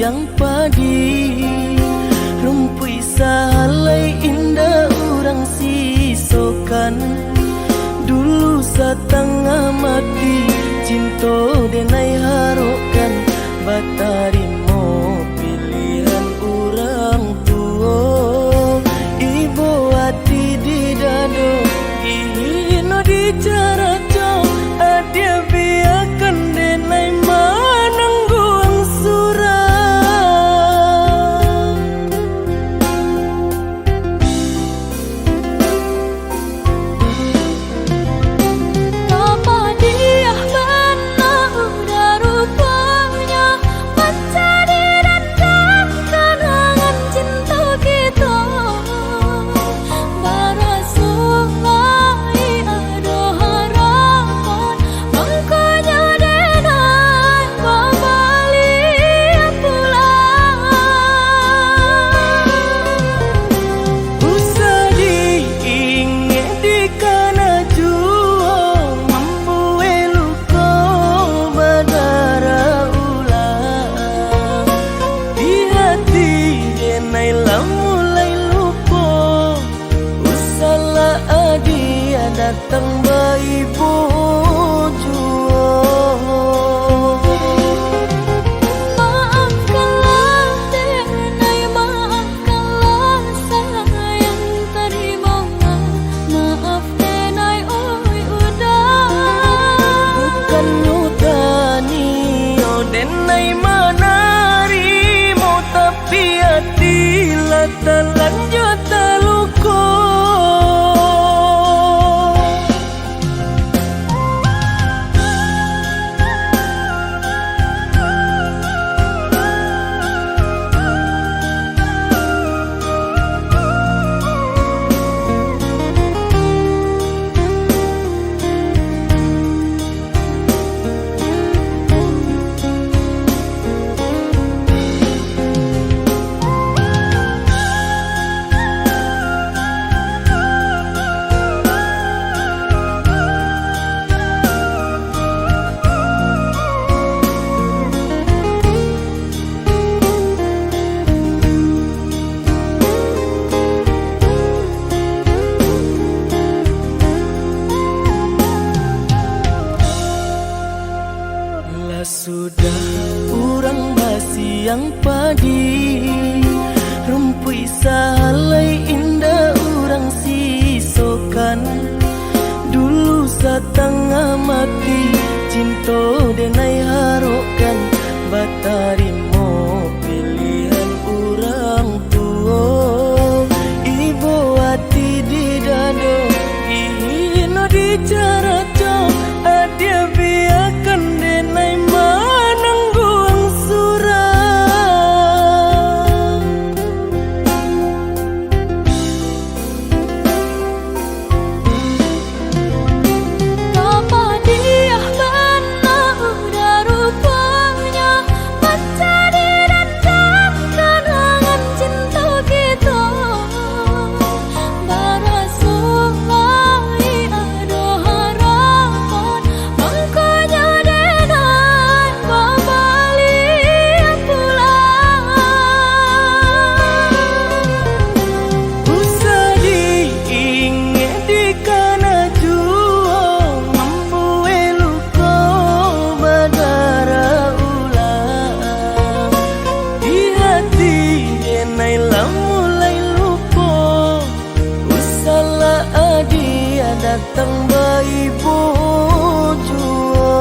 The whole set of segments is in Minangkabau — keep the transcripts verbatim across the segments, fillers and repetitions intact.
Ang padi, rumpuik sahalai indak urang sisokan. Dulu satangah mati, cinto denai harokkan, batarimo pilihan urang tuo. Ibo ati di dado, ihino di caraco, adia biakan denai manangguang surang. Tapadiah bana udah ruponyo, manjadi dandang kanangan cinto kito. Baraso lai ado harapan, mangkonyo denai babaliak pulang. Usah diingek dikana juo, mambuek luko badarah ulang. Di hati denai lah mulai lupo, usahlah adia datang baibo juo. Maafkanlah denai, maafkanlah sayang, tarimalah maaf denai, oi udah. Bukannyo tanio denai manarimo, tapi ati lah talanjua taluko. Lah sudah urang basiang padi, rumpuik sahalai indak urang sisokan. Dulu satangah mati, cinto denai harokkan, batarimo pilihan urang tuo. Ibo ati di dado, ihino di caraco, adia biakan denai manangguang surang. Tapadiah bana udah ruponyo, manjadi dandang kanangan cinto kito. Baraso lai ado harapan, mangkonyo denai babaliak pulang. Usah diingek dikana juo, mambuek luko badarah ulang. Di hati denai lah mulai lupo, usahlah adia datang baibo juo.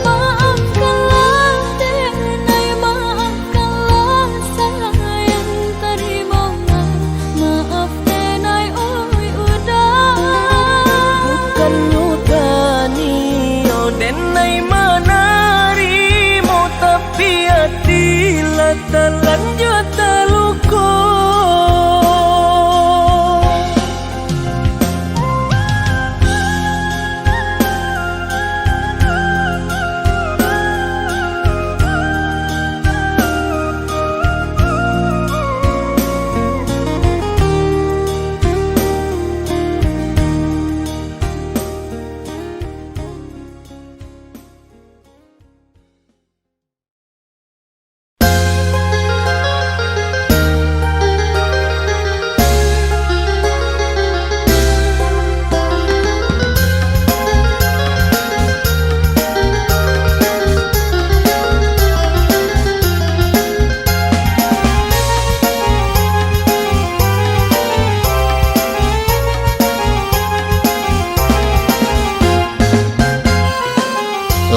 Maafkanlah denai, maafkanlah sayang, tarimalah maaf denai, oi udah. Bukannyo tanio denai manarimo, tapi ati lah talanjua taluko.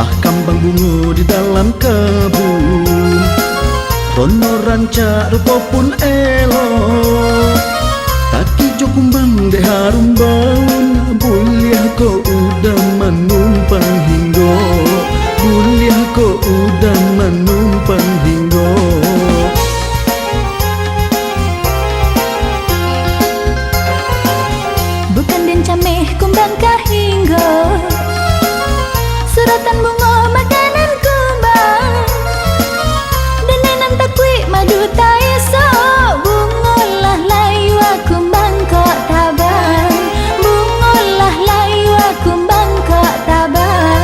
Ah, kambang bungo di dalam kabun, rono rancak rupo pun elok. Takijo kumbang dek harum baun, buliah ko uda manumpang hinggo, buliah ko uda manumpang hinggo. Bukan den cameh kumbang ka hinggo, suratan bungo makanan kumbang. Denai nan takuik madu taisok, bungo lah layua kumbang kok tabang, bungo lah layua kumbang kok tabang.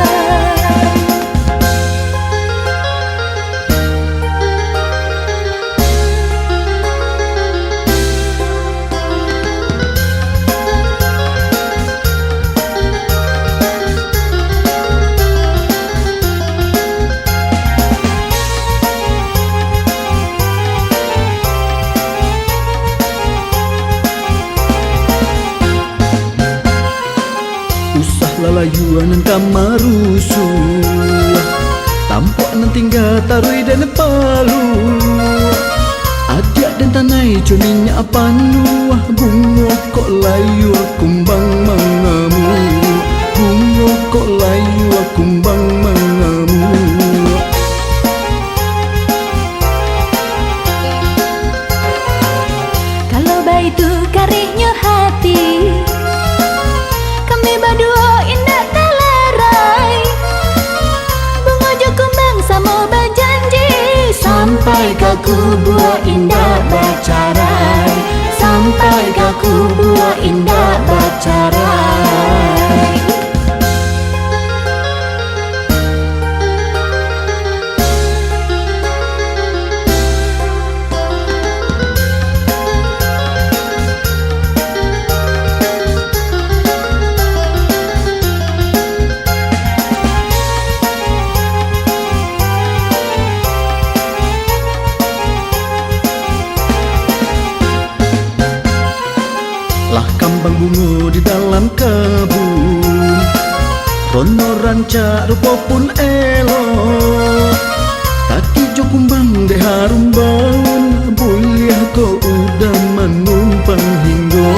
Usah lalayuan nan ka marusuah, tampuak nan tingga taruih den paluah. Adiak den tanai co minyak panuah, bungo kok layua kumbang mangamuak, bungo kok layua kumbang mangamuak. Kalau baitu karihnyo hati, kami baduo indak talarai. Bungo jo kumbang samo bajanji, sampai ka kubua indak bacarai, sampai ka kubua indak bacarai. Lah kambang bungo di dalam kabun, rono rancak rupo pun elok. Takijo kumbang dek harum baun, buliah ko uda manumpang hinggo,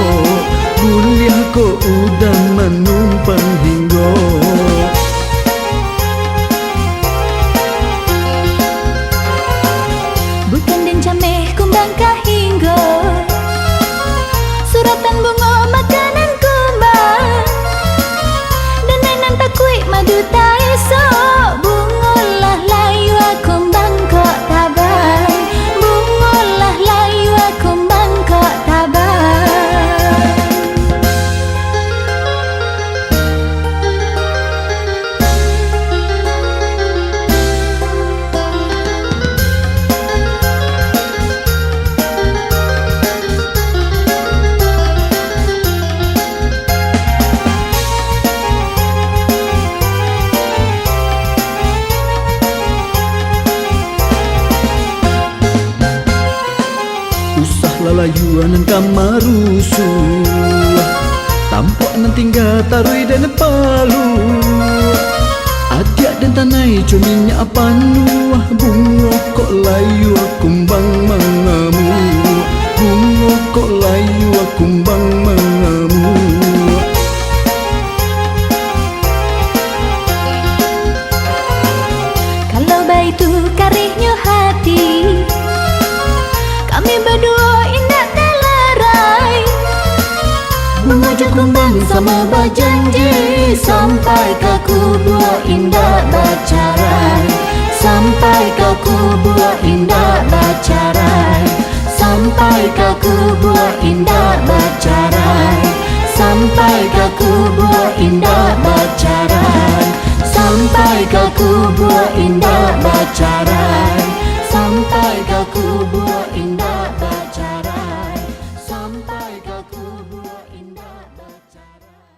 buliah ko uda manumpang hinggo. Bukan den cameh kumbang ka hinggo, suratan bungo makanan kumbang. Denai nan takuik madu taisok, bungo lah layua kumbang kok tabang, bungo lah layua kumbang kok tabang. Usah lalayuan nan ka marusuah, tampuak nan tingga taruih den paluah. Adiak den tanai co minyak panuah, bungo kok layua kumbang mangamuak, bungo kok layua kumbang mangamuak. Kalau baitu karihnyo hati, kami baduo indak talarai. Bungo jo kumbang samo bajanji, sampai ka kubua indak bacarai, sampai ka kubua indak bacarai. Sampai ka kubua indak bacarai, sampai ka kubua indak bacarai, sampai ka kubua indak bacarai, sampai ka kubua indak bacarai, sampai ka kubua indak bacarai.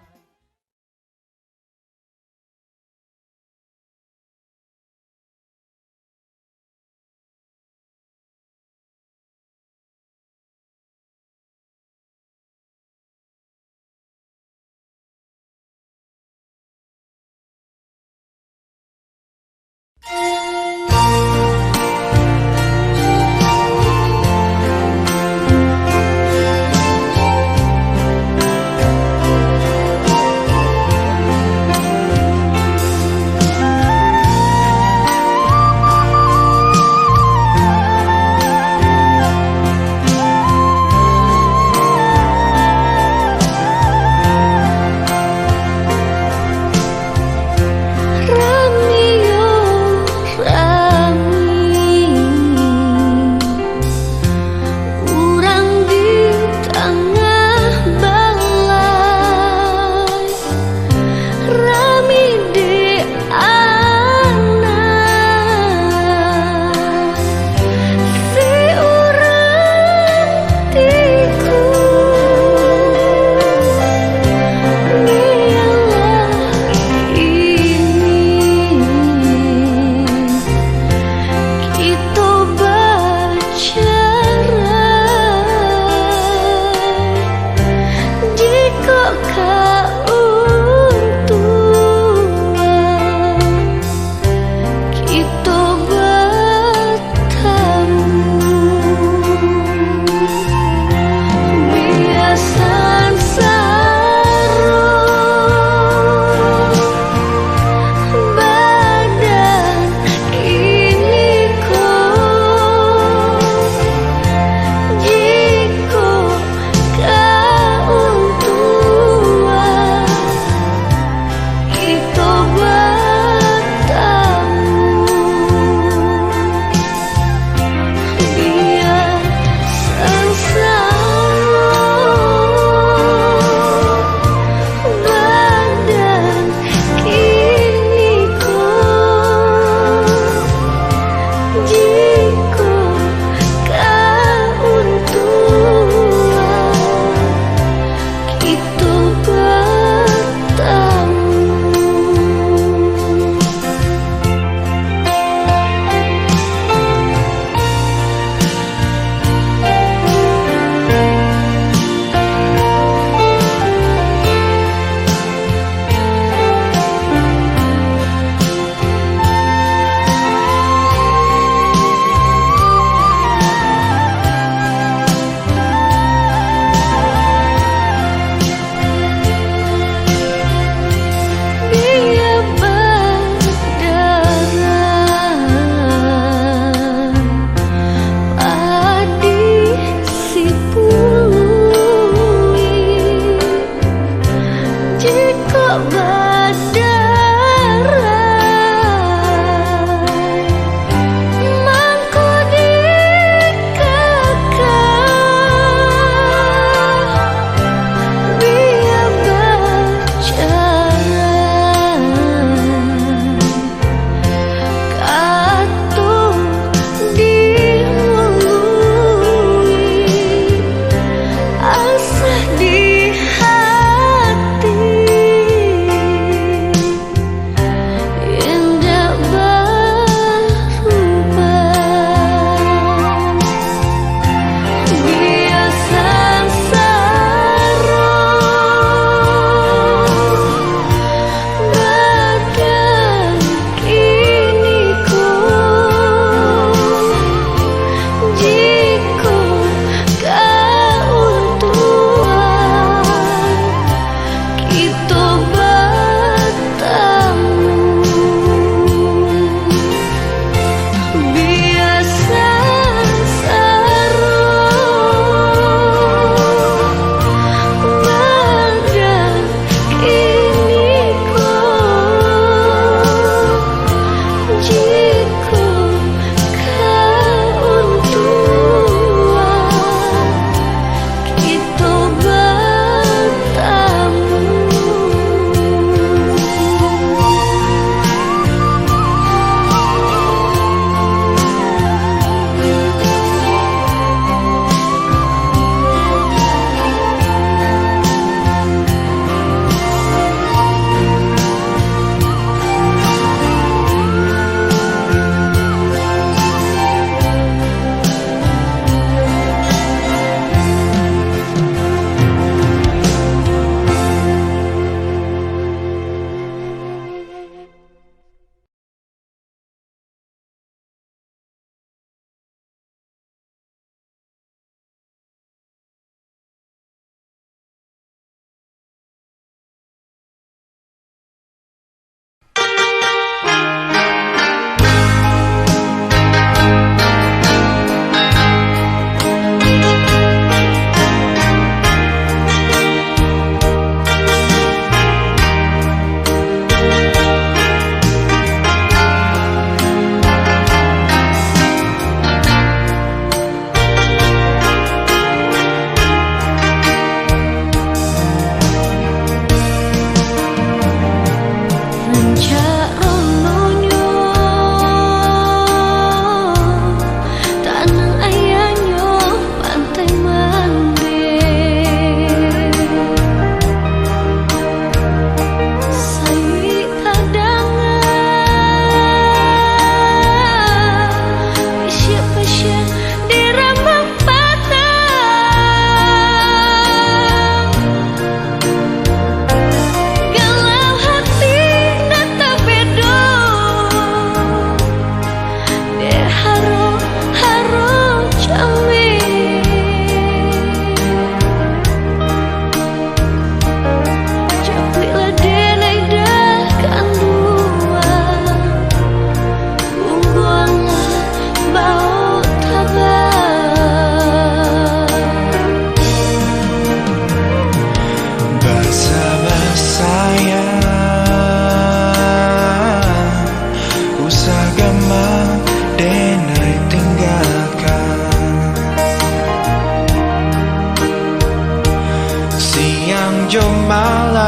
Siang jo malam,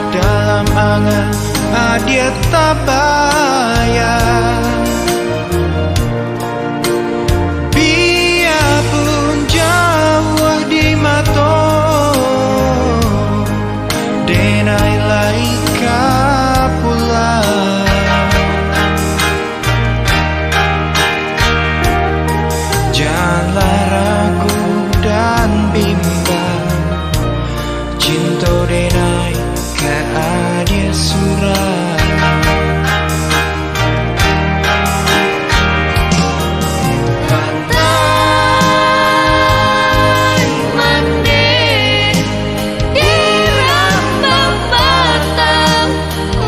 dalam angan adia tabayang. Biapun jauah di mato, denai lai ka pulang. Janlah ragu dan bimbang, cinto denai ka adia surang. Pantai Mandeh di Rambang Batang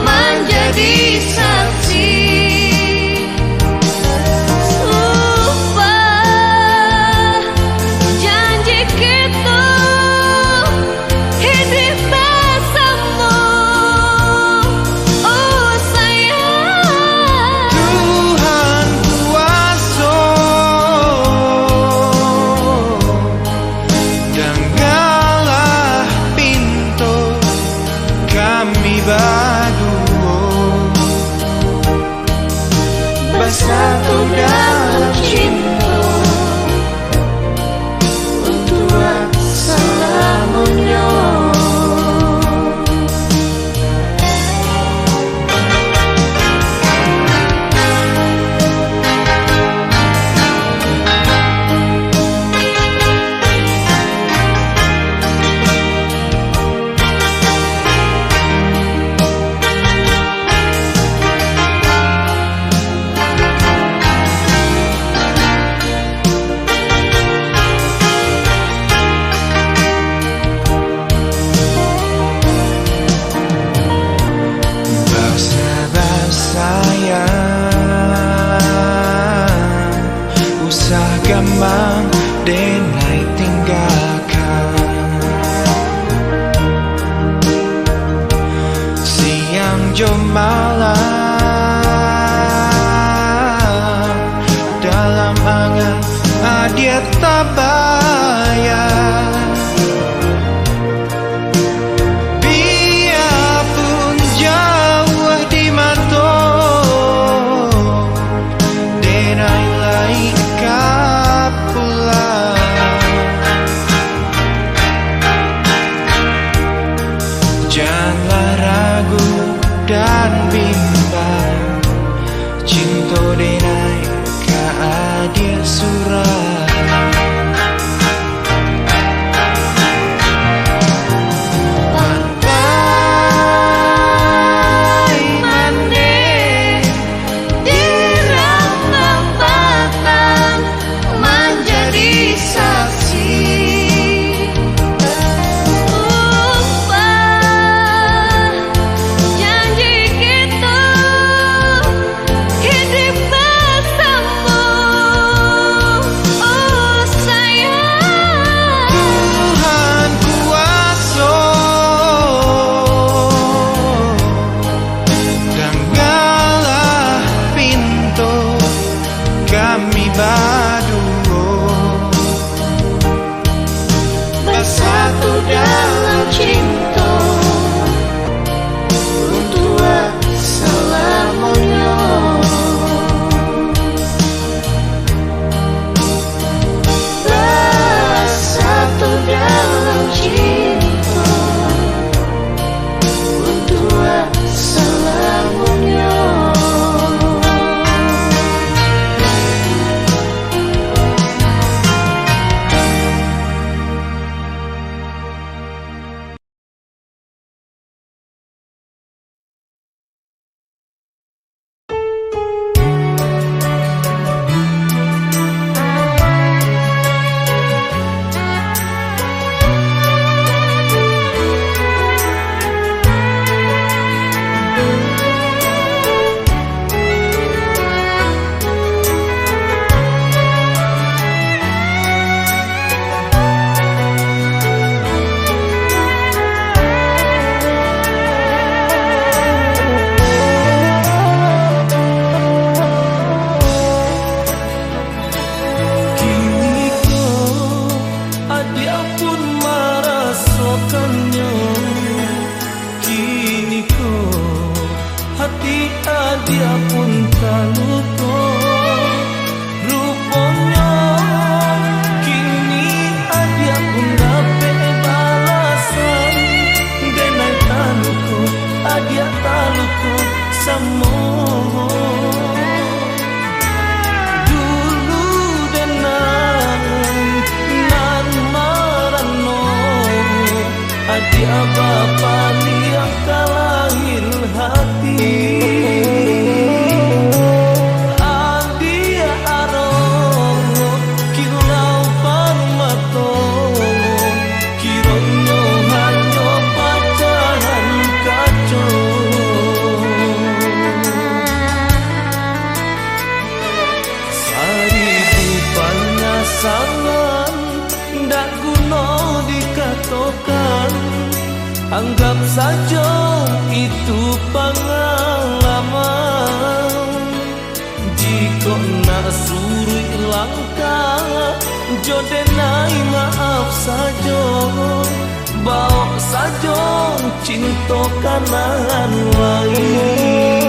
manjadi saksi. Sumpah janji kito hiduik basamo, oh sayang. Tuhan kuaso, danggalah pinto kami baduo, basatu dalam cinto untuak salamonyo. Basayang-basayang, usah gamang, denai tinggakan. Siang jo malam, dalam angan adia tabayang. Biapun jauah di mato, denai lai ka pulang. Janlah ragu dan bimbang, cinto denai ka adia surang. Pantai Mandeh di Rambang Batang manjadi saksi. Sumpah janji kito hiduik basamo, oh sayang. Tuhan kuaso, danggalah pinto kami baduo, basatu dalam cinto untuak salamonyo. Basatu dalam cinto untuak salamonyo. Ndak guno dikatokan, anggap sajo itu pangalaman. Jikok nak suruik langkah, jo denai maaf sajo, bawok sajo cinto ka nan lain.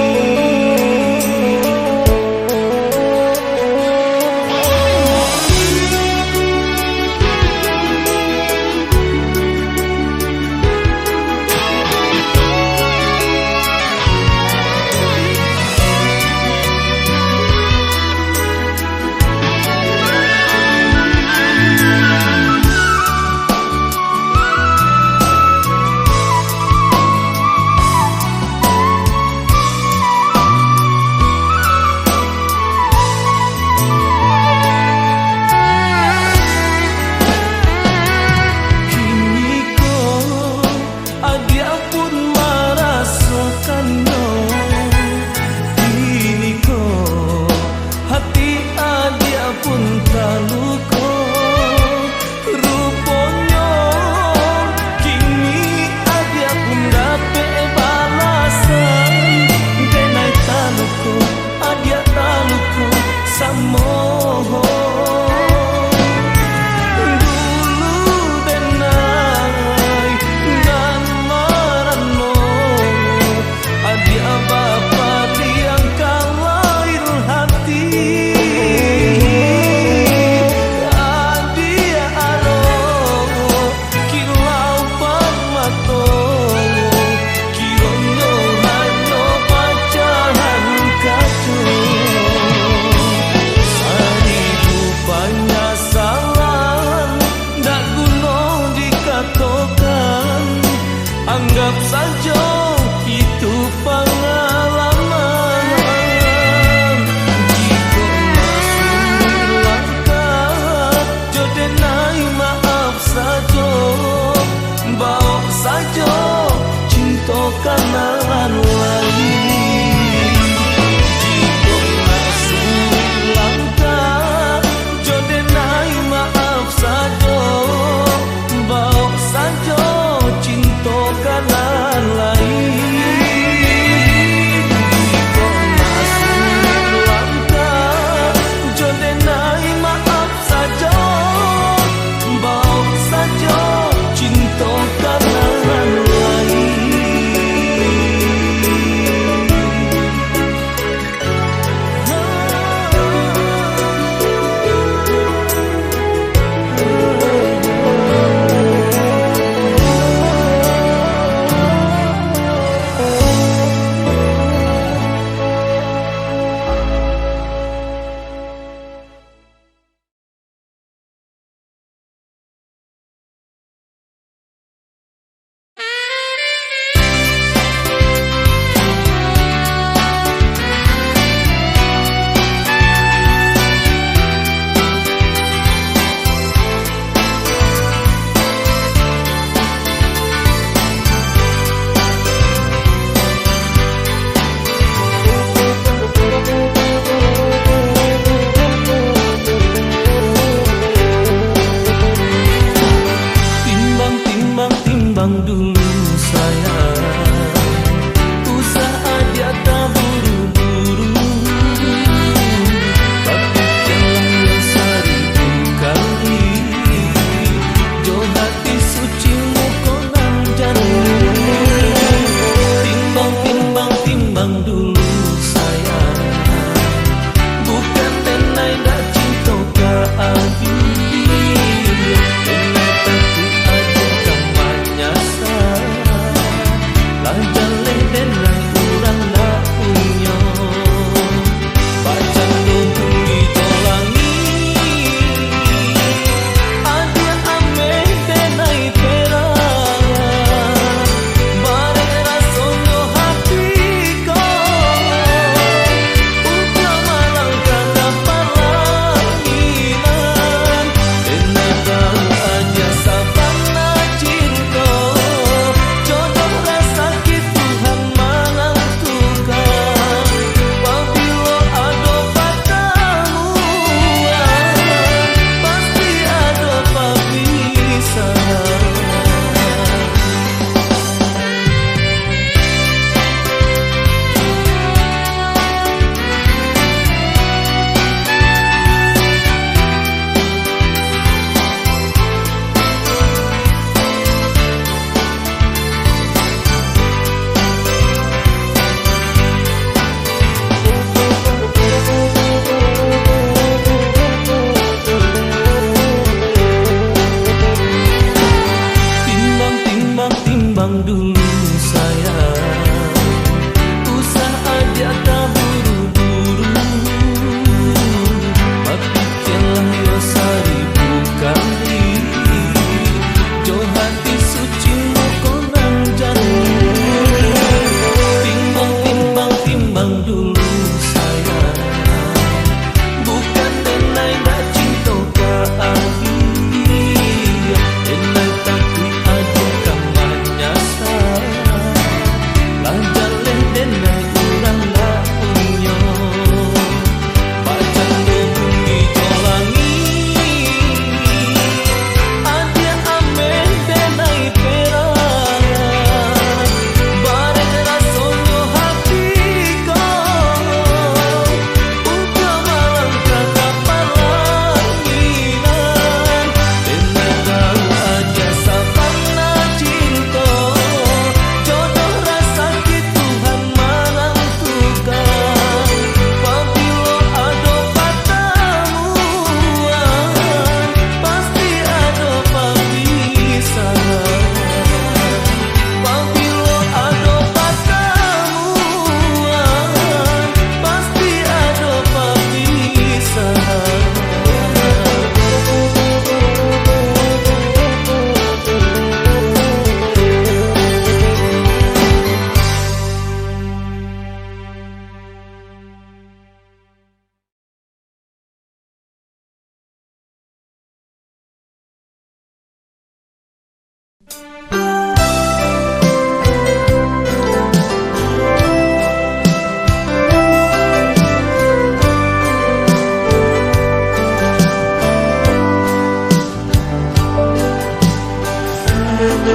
Oi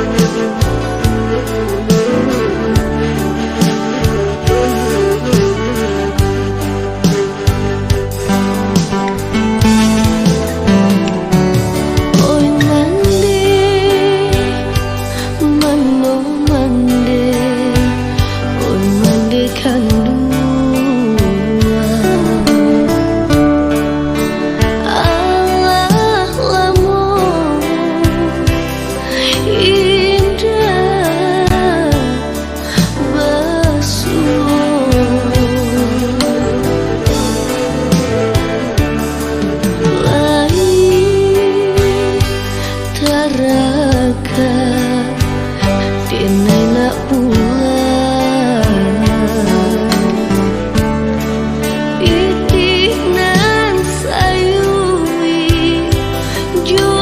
mande, mano mande, oi mande kanduang. Alah lamo indak basuo. Lai tarakak, denai nak pulang. Pitih nan sayui jo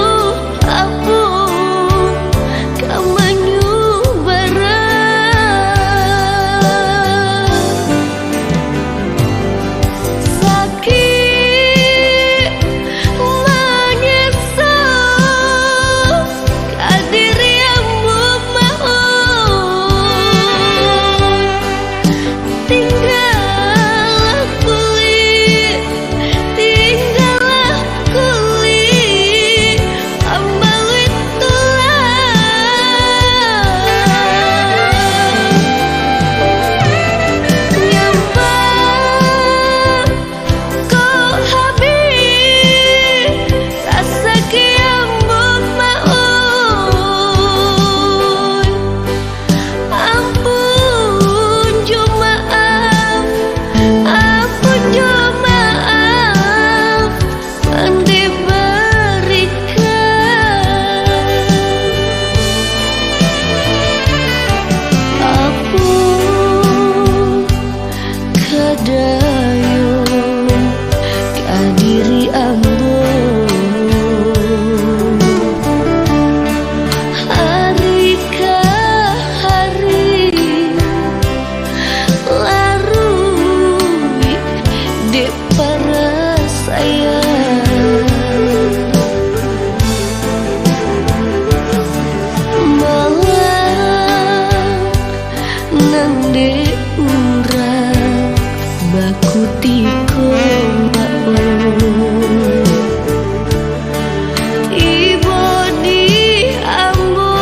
apo ka manyubarang. Sakik manyeso ka diri ambo, Mak, oi. Tinggalah kulik, tinggalah kulik, ambaluik tulang. Nyampang kok habih, rasaki ambo, Mak, oi. Ampun jo maaf, ampun jo maaf, mande barikan. Apo ka dayo ka diri ambo. Hari ka hari laruik dek parasaian. Malah nan dek urang bakutiko, Mak, oi. Ibo di ambo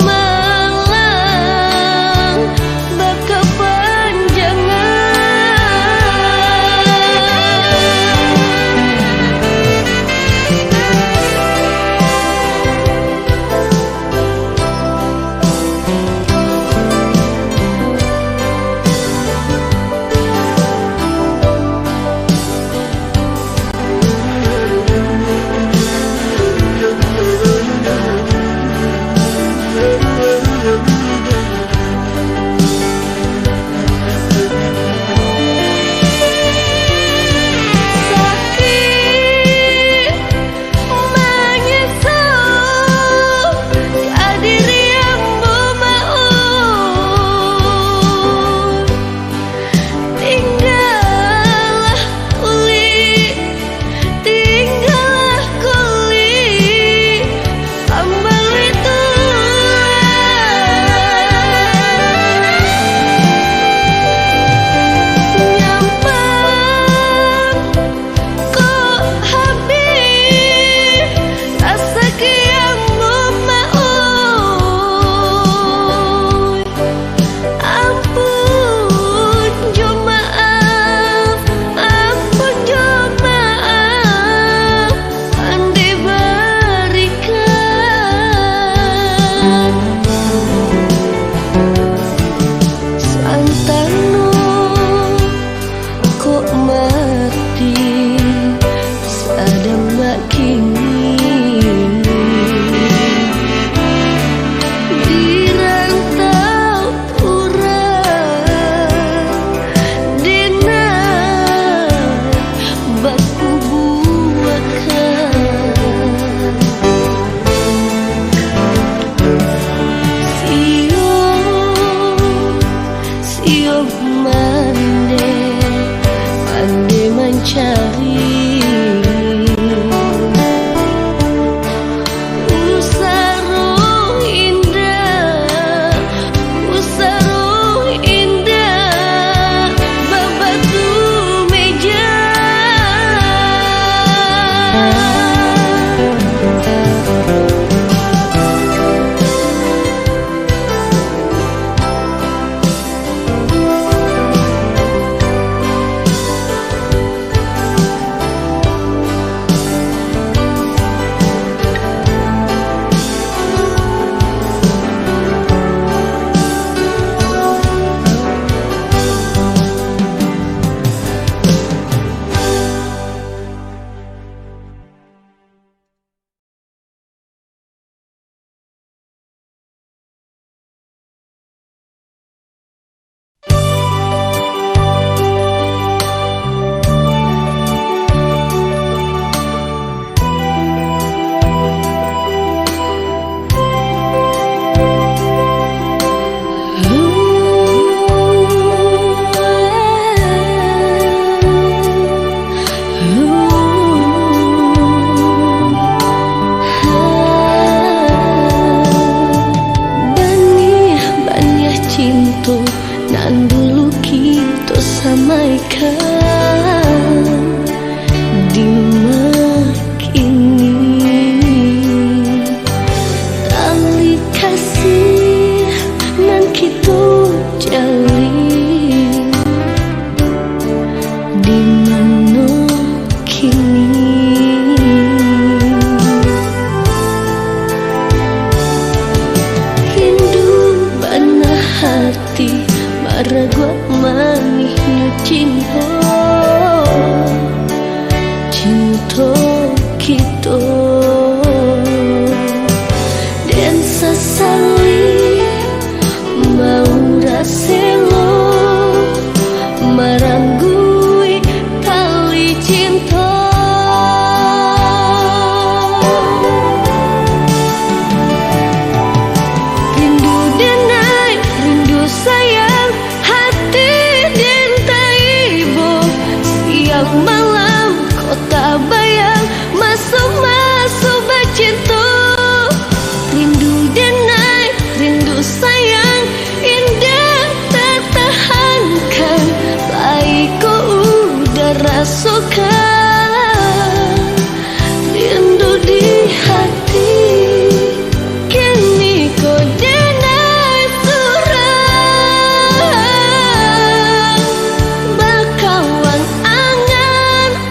malang bakapanjangan. Sakik manyeso ka diri ambo, Mak, oi. Tinggalah kulik, tinggalah kulik, ambaluik tulang. Nyampang kok habih, rasaki ambo, Mak, oi. Ampun jo maaf, ampun jo maaf, mande barikan. Santano kok mati sadang bakini. Di rantau urang dek nan bakubuakan. Sio Sio mande, mande mancari. Kau di ma kini, tali kasih nan kito jalin, di mano kini? Rindu bana hati, maraguak manihnyo cinto, cinto kito. Den sasali maurak selo, marangguik tali cinto. Rindu denai, rindu sayang, hati den taibo. Siang malam ko tabayang, maso-maso bacinto. Rindu denai, rindu sayang, indak tatahankan, lai ko uda rasokan. Rindu di hati, kini ko denai surang, bakawan angan-angan.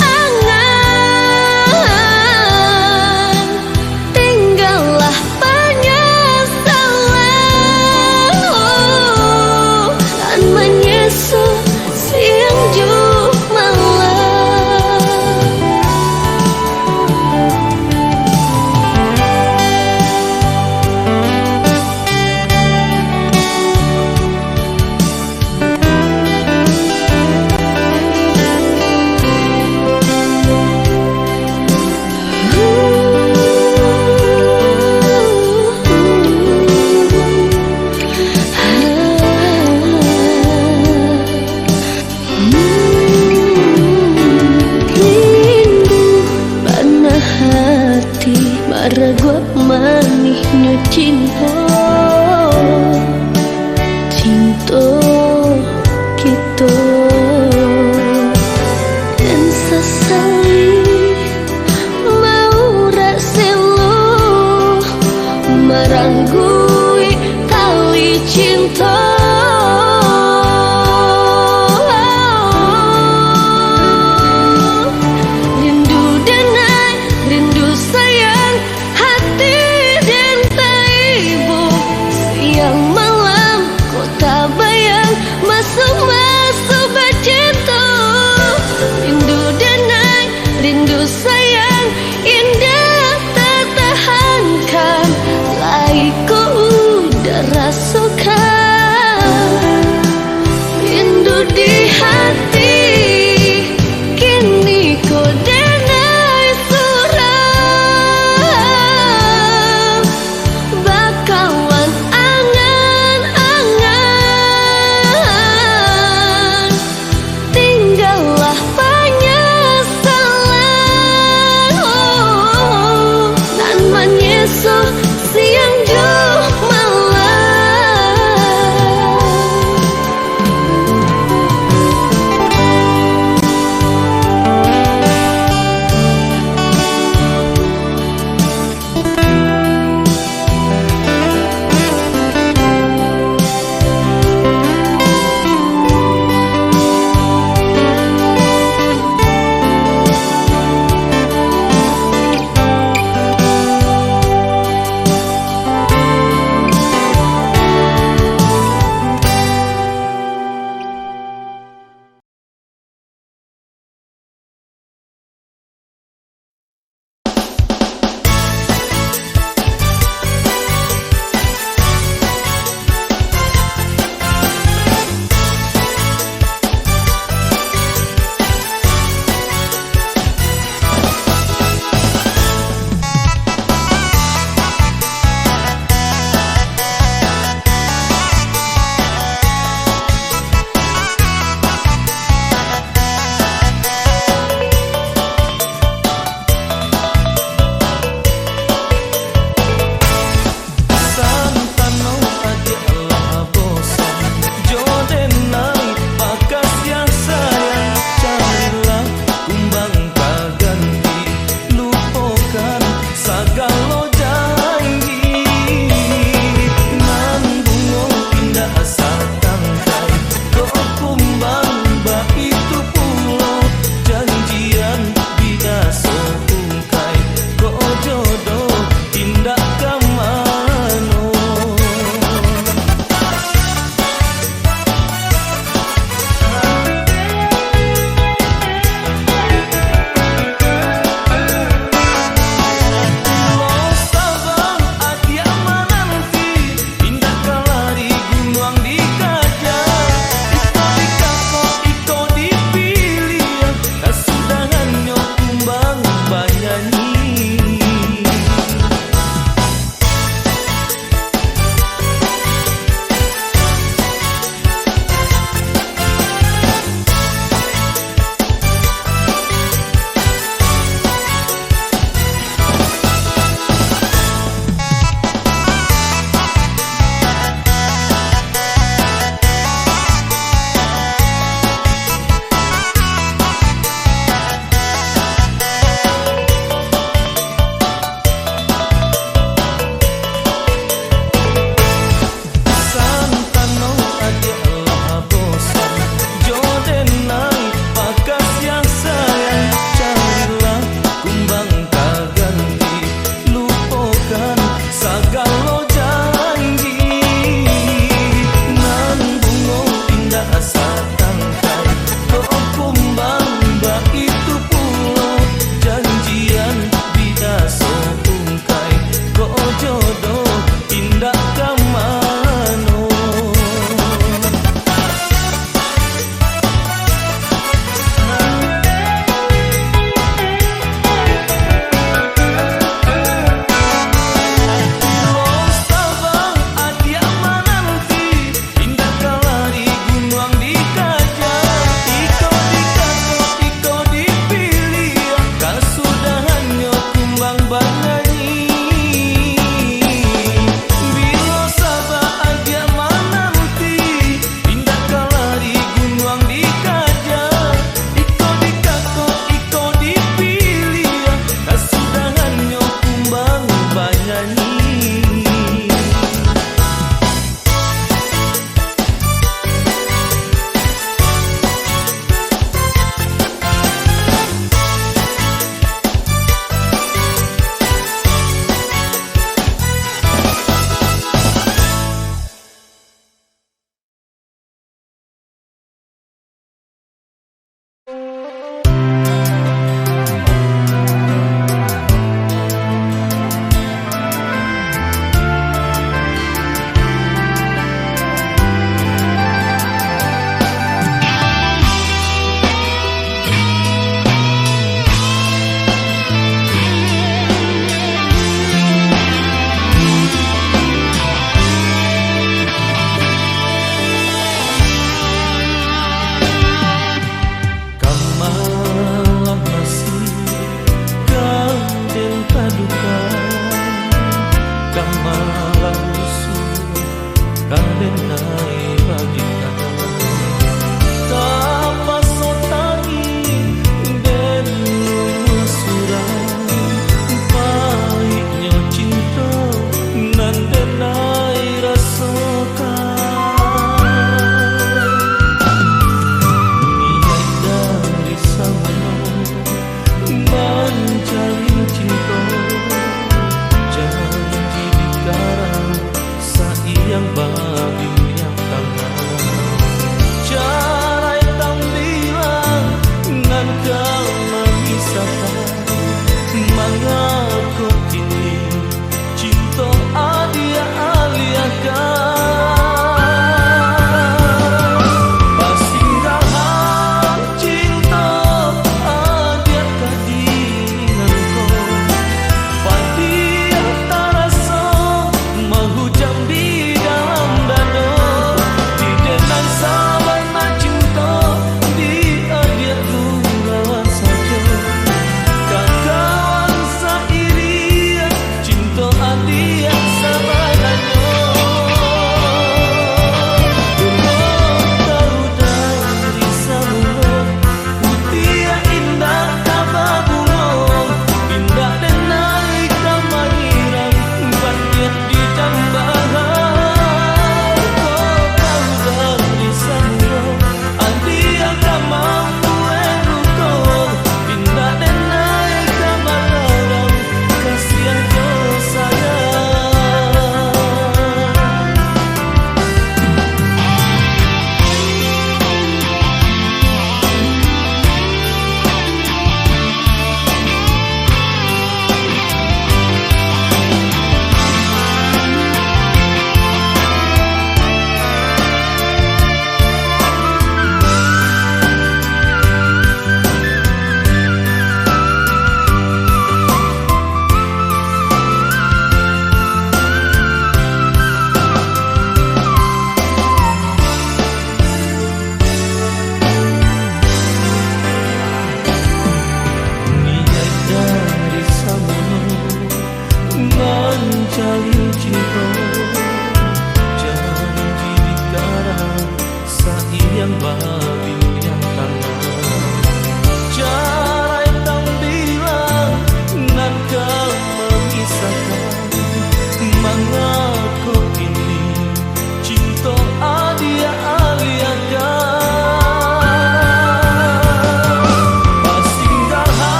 Tinggalah panyasalan, oh, nan manyeso siang jo malam. Rindu bana hati, maraguak manihnyo cinto, cinto kito. Den sasali maurak selo, marangguik tali cinto. Rindu denai, rindu sayang, hati den taibo.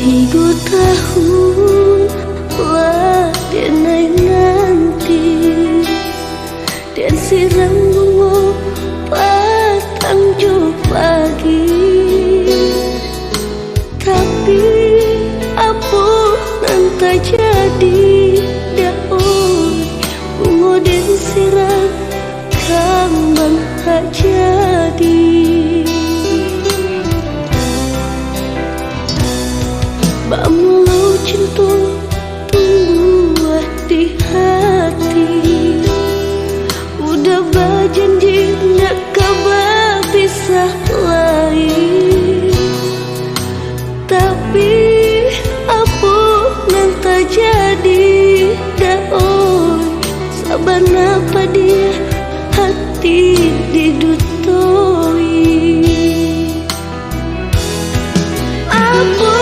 Tigo tahun lah den ai nanti, den siram bungo patang jo pagi. Tapi, apo nan tajadi, dak oih, bungo den siram, kambang tak jadi. Bamulo cinto tumbuah di hati, udah bajanji nak ka bapisah lai. Tapi, apo nan tajadi, dak oih, sabana padiah hati didutoi. Apo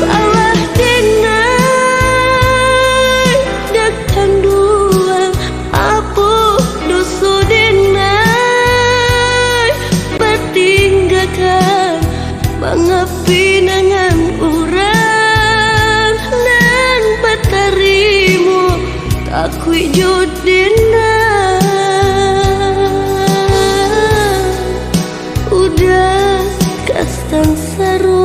salah den ai, dak kanduang, apo doso den ai, batinggakan, manga pinangan urang nan batarimo, takuik jo den ai. Udah ka sansaro.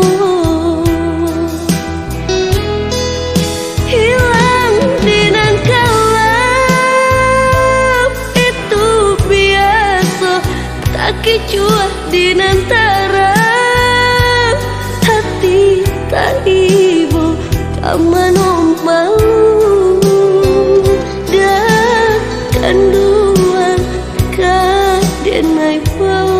Hilang di nan kalam, itu biaso, takicuah di nan tarang, hati taibo ka mano mau, dak kanduang ka den ai bao.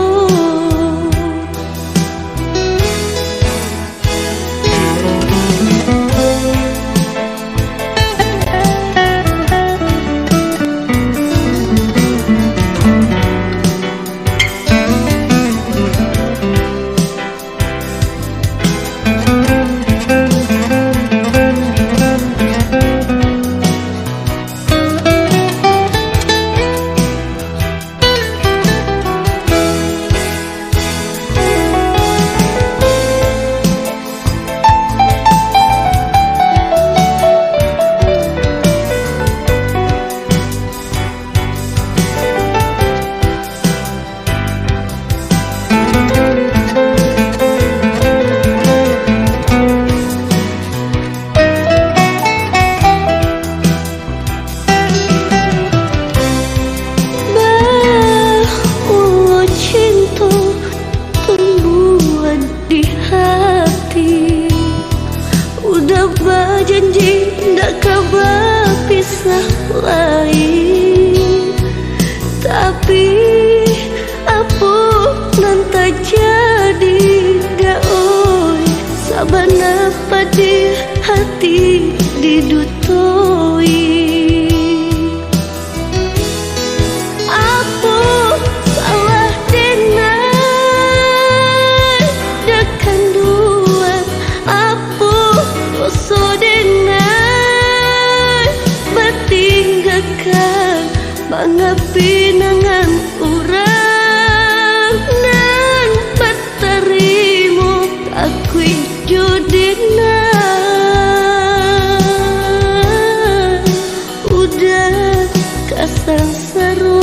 Bamulo cinto tumbuah di hati, udah bajanji ndak ka bapisah lai. Tapi, apo nan tajadi, dak oih, sabana padiah hati didutoi. Apo salah den ai, dak kanduang, apo doso den ai, batinggakan, manga pinangan urang nan batarimo, takuik jo den ai. Udah ka sansaro.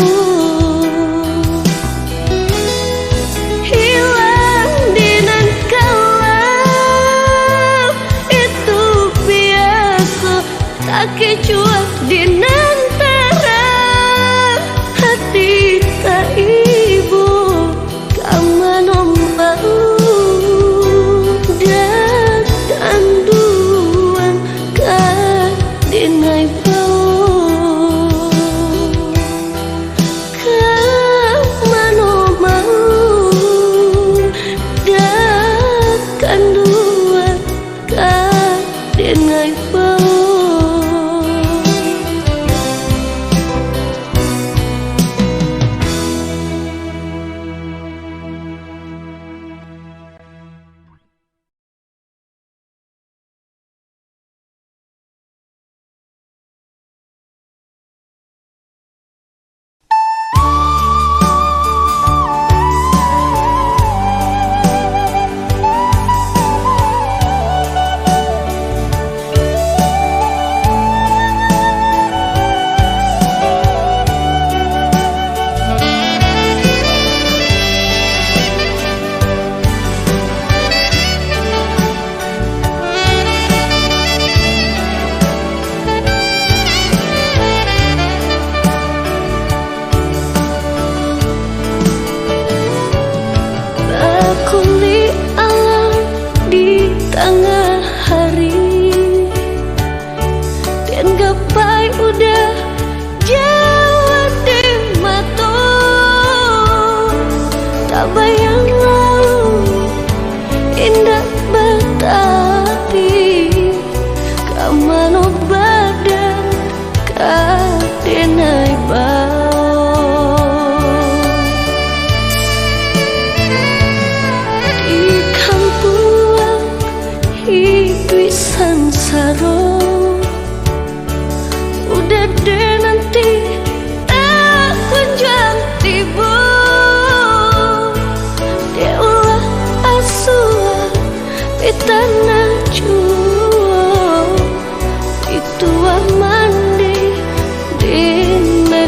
Hilang di nan kalam, itu biaso, takicuah di nan tarang, hati taibo ka mano mau, dak kanduang ka den ai bao. Ka mano mau, dak kanduang ka den ai bao. Yang lalu indak batapi, ka mano badan ka denai bao. Di kampuang iduik sansaro, udah deh nanti tak kunjuang tibo. Dek ulah asuah di tanah juo, pituah mandi di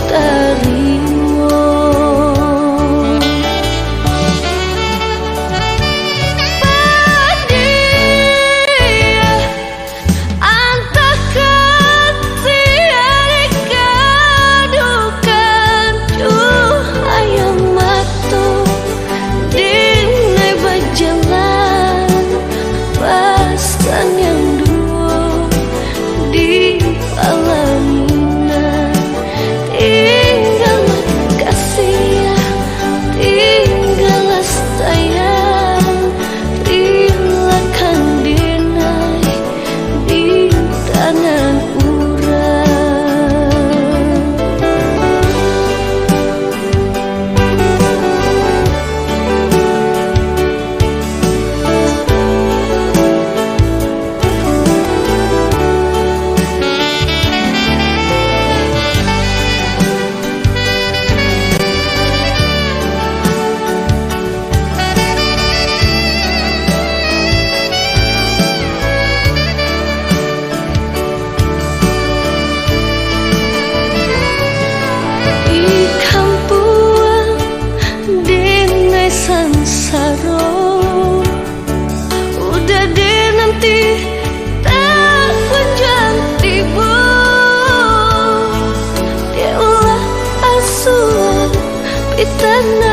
tarimo. Padiah antah katiak dikadukan, duh ayam mato dinai bajalan, pasan yang duo di palaminan. Tinggalah kasiah, tinggalah sayang, rilakan dinai di tangan urang. Di kampuang denai sansaro, udah deh nanti tak kunjuang tibo. Dek ulah asuah di tanah